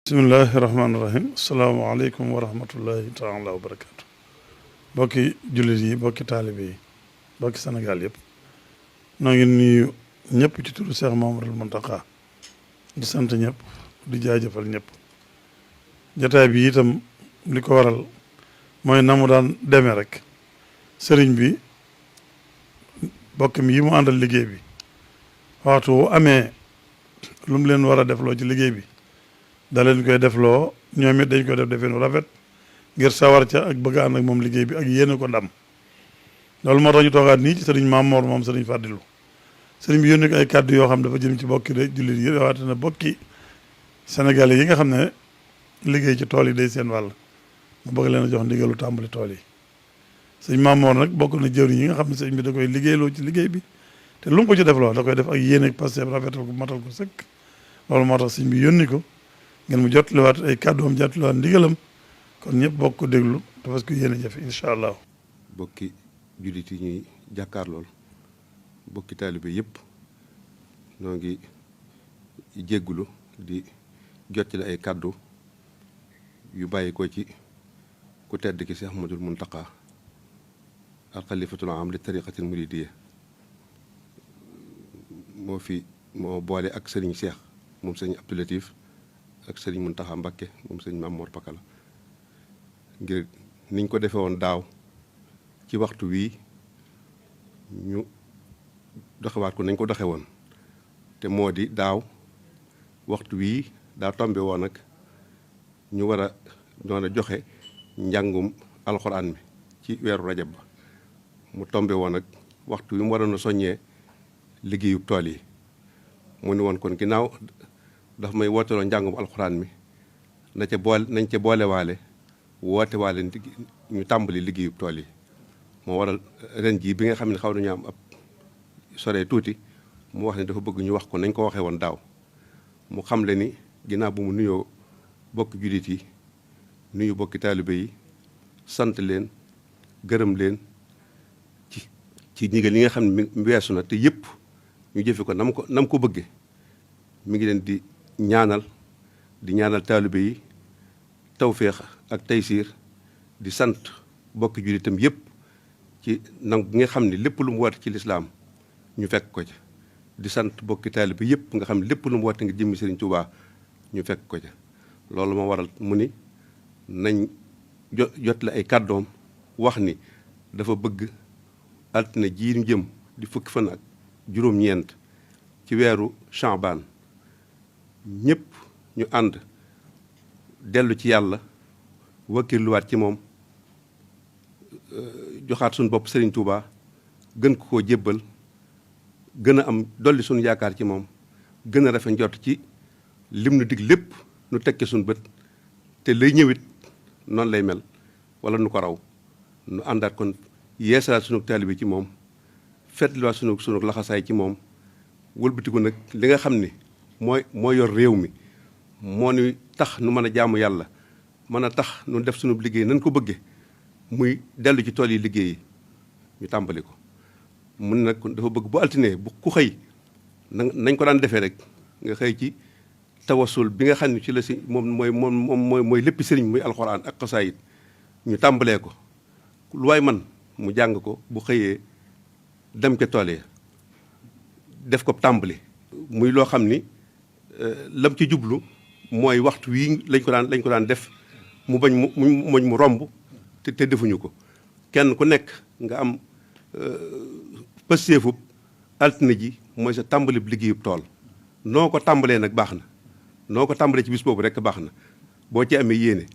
bismillahi rahmaani rahim asalaamaaleykum wa rahmatullahi taala wa barakaatu bokki jullit yi bokki taalibe yi bokki Sénégal yëpp noo ngi nuyu ñëpp ci turu Cheikh Mamadou mountakha di sant ñëpp di jaajëfal ñëpp jataay bi itam li ko waral mooy na mu daan demee rek sëriñ bi bokk mi yi mu àndal liggéey bi waxtu wu amee lu mu leen war a defloo ci liggéey bi da leen koy defloo ñoom it dañ koy def defee nu rafet ngir sawar ca ak bëgg ànd ak moom liggéey bi ak yéene ko ndam loolu moo tax ñu toogaat nii ci sëriñ Maam Mor moom sëriñ Fàddilu sëriñ bi yónni ko ay kàddu yoo xam dafa jëm ci bokki jullit yi rawatina bokki sénégalais yi nga xam ne liggéey ci tool yi day seen wàll mu bëgg leen a jox ndigalu tàmbali tool yi sëriñ Maam Mor nag bokk na jëwriñ yi nga xam ne sëriñ bi da koy liggéeyloo ci liggéey bi te lu mu ko ci defloo da koy def ak yéene ak pastéef rafetal ko matal ko sëkk loolu moo tax sëriñ bi yónni ko ngeen mu jotliwaat ay kàddoom jotliwaat ndigalam kon ñëpp bokk ko déglu te parce que yéen a jafe incha allah. bokki jullit yi ñuy jàkkaar lool bokki taalibe yëpp noo ngi jéggulu di jottali ay kàddu yu bàyyi ko ci ku tedd ki Cheikh Ahmadul Mountakha al xalifatul am li tariqatil muridiyya moo boole ak Serigne Cheikh moom Serigne Abdou Latif ak Serigne Mountakha Mbacke moom Serigne Mame Mor Pakala ngir niñ ko defee woon daaw ci waxtu wii ñu doxewaat ko nañ ko doxe woon te moo di daaw waxtu wii daa tombe woon nag ñu war a doon a joxe njàngum alxuraan mi ci weeru rajab ba mu tombe woon nag waxtu wi mu waroon a soññee liggéeyub tool yi mu ni woon kon ginnaaw daf may wooteloo njàngum alxuraan mi nañ ca boolewaale woote waale ñu tàmbali liggéeyub tool yi moo waral ren jii bi nga xam ne xaw nañu am ab sore tuuti mu wax ne dafa bëgg ñu wax ko nañ ko waxee woon daaw mu xamle ni ginnaaw bu mu nuyoo bokki jullit yi nuyu bokki taalibe yi sant leen gërëm leen ci ndigal li nga xam ne mi weesu na te yëpp ñu jëfe ko nam ko bëgge mi ngi leen di ñaanal taalibe yi tawféex ak taysiir di sant bokki jullitam yëpp ci nangu gi nga xam ne lépp lu mu woote ci lislaam ñu fekk ko ca di sant bokki taalibe yëpp nga xam ne lépp lu mu woote nga jëmmi Serigne Touba ñu fekk ko ca loolu ma waral mu ni nañ jot la ay kàddoom wax ni dafa bëgg altine ji ñu jëm di fukki fan ak juróom-ñeent ci weeru Chaabaan ñëpp ñu ànd dellu ci yàlla wakkirluwaat ci moom joxaat suñu bopp Serigne Touba gën ko koo jébbal gën a am dolli suñu yaakaar ci moom gën a rafet njort ci lim nu dig lépp nu tekke suñu bët te lay ñëwit noonu lay mel wala nu ko raw nu àndaat kon yeesalaat sunu taalibe ci moom fetliwaat sunu laxasaay ci moom wëlbatiku nag li nga xam ni moo yor réew mi moo ni tax nu mën a jaamu yàlla mën a tax nu def sunu liggéey nañ ko bëgge muy dellu ci tool yi liggéey yi ñu tàmbali ko mun nag dafa bëgg bu altine bu ku xëy nañ ko daan defee rek nga xëy ci tawasul bi nga xam ne ci la si mooy léppi sëriñ muy alxuraan ak xasaayit ñu tàmbalee ko lu waay man mu jàng ko bu xëyee dem ca tool yi def ko tàmbali muy loo xam ni lam ci jublu mooy waxtu wii lañ ko daan def mu bañ mu romb te defuñu ko kenn ku nekk nga am pëstéefub altine ji mooy sa tàmbali liggéeyub tool noo ko tàmbalee nag baax na noo ko tàmbalee ci bis boobu rek baax na boo ci amee yéene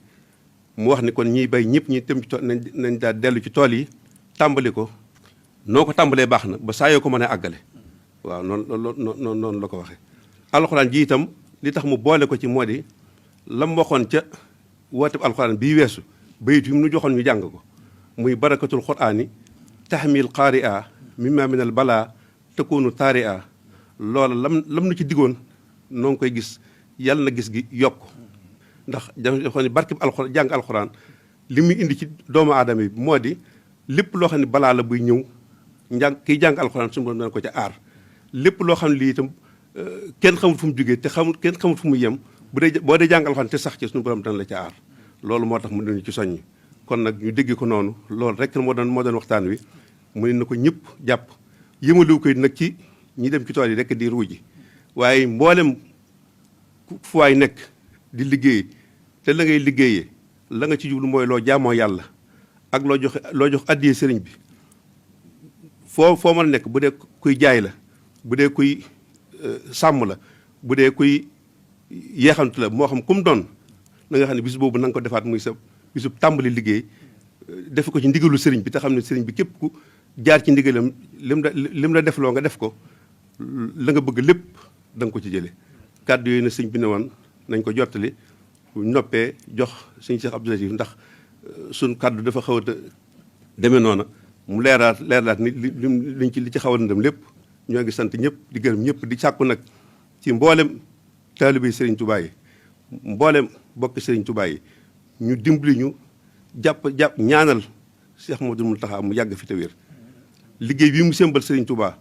mu wax ni kon ñiy bay ñëpp ñi dem ci tool nañ daal dellu ci tool yi tàmbali ko noo ko tàmbalee baax na ba saa yoo ko mën a àggale waaw noonu la ko waxee alxuraan ji itam li tax mu boole ko ci moo di lam waxoon ca wooteb alxuraan bii weesu bayit yi mu nu joxoon ñu jàng ko muy barakatul quraani tahmil qaari a mimma minal balaa takunu taari a loola lam nu ci diggoon noo ngi koy gis yàlla na gis gi yokk ndax dafa xam ne barkeb alxuraan jàng alxuraan li muy indi ci doomu aadama yi moo di lépp loo xam ne balaa la buy ñëw kiy jàng alxuraan suñu borom dana ko ca aar lépp loo xam ne lii itam kenn xamul fu mu jógee te kenn xamul fu mu yem boo dee jàng alxuraan te sax ci suñu borom dana la ca aar loolu moo tax mu ñu ci soññ kon nag ñu dégg ko noonu loolu rek moo doon waxtaan wi mu ne na ko ñëpp jàpp yëmaliwu koy nag ci ñi dem ci tool yi rek di ruuji waaye mboolem fu waay nekk di liggéey te la ngay liggéeyee la nga ci jublu mooy loo jaamoo yàlla ak loo jox addiyee sëriñ bi foo mën a nekk bu dee kuy jaay la bu dee kuy sàmm la bu dee kuy yeexantu la moo xam kum doon na nga xam ne bis boobu na nga ko defaat muy sa bisu tàmbali liggéey def ko ci ndigalu sëriñ bi te xam ne sëriñ bi képp ku jaar ci ndigalam lim la defloo nga def ko la nga bëgg lépp da nga ko ci jële kàddu yooyu na sëñ bi ne woon nañ ko jottali noppee jox sëñ Cheikh Abdou Latif ndax suñ kàddu dafa xaw a demee noona mu leeraat ni li ci xaw a dem lépp ñoo ngi sant ñëpp di gërëm ñëpp di sàkku nag ci mboolem taalibe Serigne Touba yi mboolem bokki Serigne Touba yi ñu dimbali ñu jàpp ñaanal Cheikh Modou Mountakha mu yàgg fi te wér liggéey bii mu sembal Serigne Touba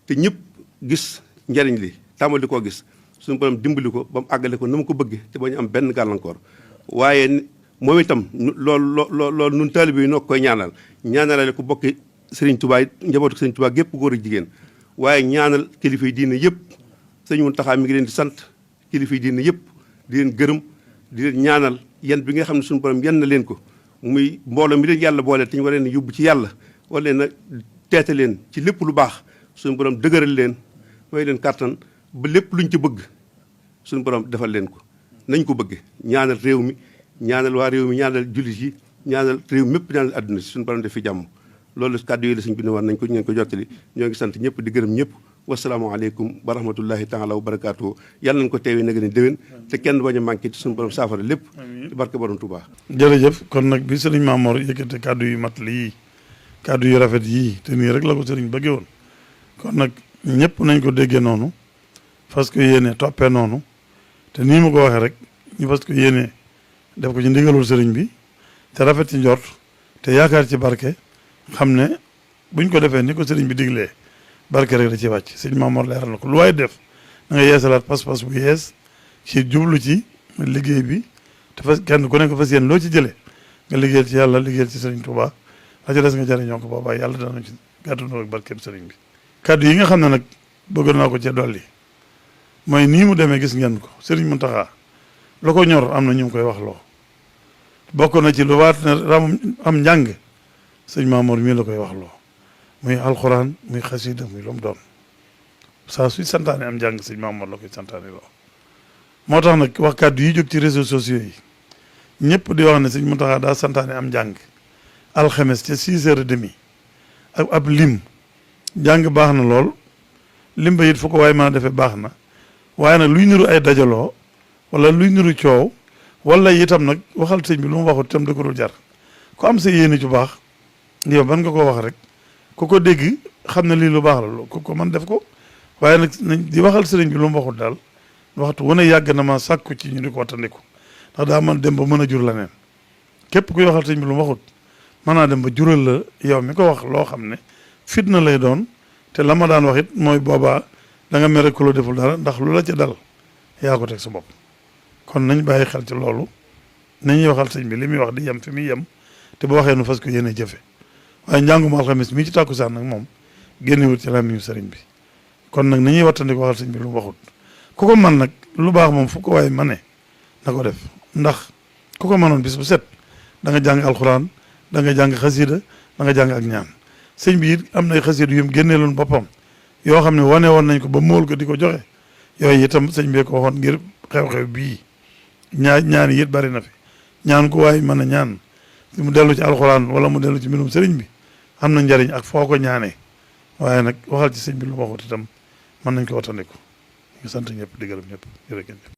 te ñëpp gis njariñ li tàmbali koo gis suñu borom dimbali ko ba mu àggale ko na mu ko bëgge te ba ñu am benn gàllankoor waaye moom itam loolu nun taalibe yi noo koy ñaanalale ko bokki Serigne Touba yi njabootu Serigne Touba gépp góor ak jigéen waaye ñaanal kilifa yi diine yëpp sëñ Mountakha mi ngi leen di sant kilifa yi diine yëpp di leen gërëm di leen ñaanal yan bi nga xam ne suñu borom yan na leen ko muy mbooloo mi leen yàlla boole te ñu war leen yóbbu ci yàlla war leen a teete leen ci lépp lu baax suñu borom dëgëral leen may leen kàttan ba lépp luñ ci bëgg suñu borom defal leen ko nañ ko bëgge ñaanal réew mi ñaanal waa réew mi ñaanal jullit yi ñaanal réew mépp ñaanal àdduna si suñu borom def fi jàmm loolu kàddu yooyu la suñ bi ne war nañ ko ngeen ko jottali ñoo ngi sant ñëpp di gërëm ñëpp wasalaamaaleykum wa rahmatullahi taala wa barakaatu yàlla nañ ko teewee nag ni déwén te kenn bañ a manqué ci suñu borom saafara lépp ci barke borom Touba. jërëjëf kon nag bi sëriñ Mamor yëkkate kàddu yu mat lii kàddu yu rafet yii te nii rek la ko sëriñ bëggee woon kon nag ñëpp nañ ko déggee noonu parce que yéene toppee noonu te nii mu ko waxee rek ñu parce que yéene def ko ci ndigalul sëriñ bi te rafet ci njort te yaakaar ci barke xam ne buñ ko defee ni ko sëriñ bi diglee barke rek da ci wàcc sëriñ Mamor leeral na ko lu waaye def da nga yeesalaat pas-pas bu yees ci jublu ci liggéey bi te fas kenn ku nekk fas yéen loo ci jëlee nga liggéeyal ci yàlla liggéeyal ci sëriñ Touba la ci des nga jëriñoo ko boobaa yàlla dana ci gàttandoo ak barkeem sëriñ bi kaddu yi nga xam ne nag bëggoon naa ko cee dolli mooy nii mu demee gis ngeen ko sëriñ Mountakha la ko ñor am na ñu ngi koy wax loo bokk na ci lu waat ne am njàng sëñ Mamour mii la koy wax loo muy alxuraan muy xasida muy lu mu doon saa suy santaane am njàng sëñ Mamour la koy santaane loo moo tax nag wax kàddu yi jóg ci réseaux sociaux yi ñëpp di wax ne sëñ Mountakha daa santaane am njàng alxames ca 6h30 ak ab lim njàng baax na lool lim ba it fu ko waaye mën a defee baax na waaye nag luy niru ay dajaloo wala luy niru coow wala itam nag waxal sëñ bi lu mu waxut itam da ko dul jar ku am sa yéene ju baax yow ban nga ko wax rek ku ko dégg xam ne lii lu baax la ku ko man def ko waaye nag nañ di waxal sëriñ bi lu mu waxut daal waxtu wane yàgg na ma sàkku ci ñu di ko wattandiku ndax daa man dem ba mën a jur leneen képp kuy waxal sëriñ bi lu mu waxut mën naa dem ba jural la yow mi ko wax loo xam ne fitna lay doon te la ma daan wax it mooy boobaa da nga mere ku la deful dara ndax lu la ca dal yaa ko teg sa bopp kon nañ bàyyi xel ci loolu nañuy waxal sëñ bi li muy wax di yem fi muy yem te bu waxee nu fas ko yéene jëfe waaye njàngum alxamis mii ci tàkkusaan nag moom génnewut ci làmmiñu sëriñ bi kon nag nañuy wattandi ko waxal sëñ bi lu mu waxut ku ko man nag lu baax moom fu ko waaye mane na ko def ndax ku ko mënoon bis bu set da nga jàng alxuraan da nga jàng xasida da nga jàng ak ñaan sëñ bi it am nay xasida yu mu génneeloon boppam yoo xam ne wane woon nañ ko ba móol ko di ko joxe yooyu itam sëñ bi ko waxoon ngir xew-xew bii ñaan yi it bari na fi ñaan ko waaye mën a ñaan mu dellu ci alxuraan wala mu dellu ci mbirum sëriñ bi am na njariñ ak foo ko ñaanee waaye nag waxal ci sëñ bi lu waxut itam mën nañ ko wattandiku ñu sant ñëpp di gërëm ñëpp jërëjëf